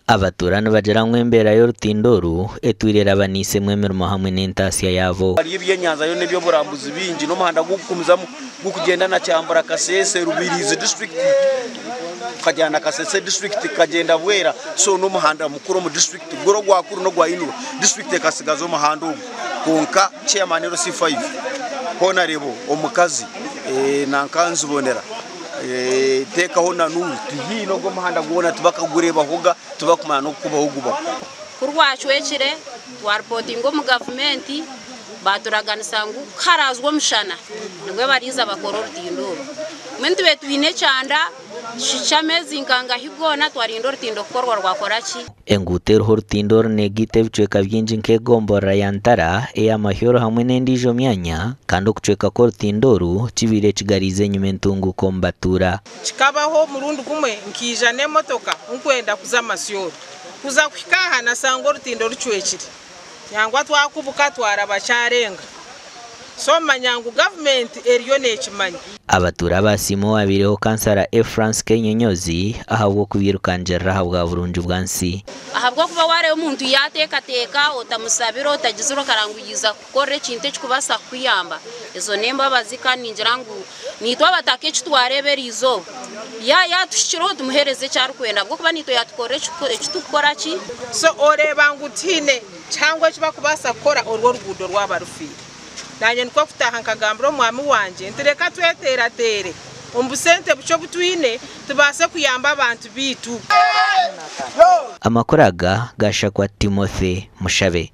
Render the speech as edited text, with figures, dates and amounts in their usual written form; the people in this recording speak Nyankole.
Abatuura nibagira ngu embeera y'orutindo oru etwire erabaniisemu emirimo hamwe n'entaasya yaabo. Hariyo eby'enyanja yo n'eby'oburambuzi bingi n'omuhanda gurikugumizamu gurikugyenda na Kyambura Kasese Rubirizi disiturikiti gukagyenda na Kasese disiturikiti gukagyenda Bwera so n'omuhanda mukuru omu disiturikiti guri ogwa Kuru n'ogwa Inura disiturikiti ekatsigaza omuhanda ogu kwonka chairman LC5 hoona reeba omukazi nanka Nzibonera teekaho na Nuuru tihaine ogu omuhanda gwona tibakagureebahoga tibakumanya n'okubaho gubaho. Ku rwacwekire twaripootinga omu gavumenti baaturaganisa ngu ku haraazwe omushana nibwo bariiza bakore orutindo oru. Mbwenu tubaire twine ekyanda ky'ameezi nkangahi goona twarinda orutindo kukorwa rwakora ki? Enguuto eriho orutindo oru neegaita ebicweka bingi nk'egomborora ya Ntara, eya Mahyoro hamwe n'endiijo myanya kandi okucweka kw'orutindo oru kibaire kigariize enyima entunguuka omu batuura. Kikabaho omurundi gumwe nkaija n'emotoka nkwenda kuza Masyoro. Kuza kuhika aha nashanga orutindo rucwekire. Nangwa twakubuka twaraba kyarenga. So manya ngu gavumenti eriyo neekimanya. Abatuura basiima owabaireho kansara Efrance Kenyonyozi ahabw'okubirukangirira ahabwa burungi bwansi. Ahabw'okuba waareeba omuntu yaateekateeka otamusabire otagizire okaranguyiza kukorera ekintu ekikubaasa kukuyamba, ezo n'embabazi kandi ningira ngu naitwe abataka eki twareeba eriizooba yaatuhikireho tumuheereze eki arikwenda ahabw'okuba naitwe yaatukorera eki turikukora ki. So oreeba ngu tihaine kihango eki barikubaasa kukora orwo oruguudo rwaba rufiire. Naanye nikwo kutaaha nkagambira omwami wangye nti reka tweteerateere omu busente bukye obu twine tubaase kuyamba abantu baitu. Amakuru aga gashakwa Timothy Mushabe.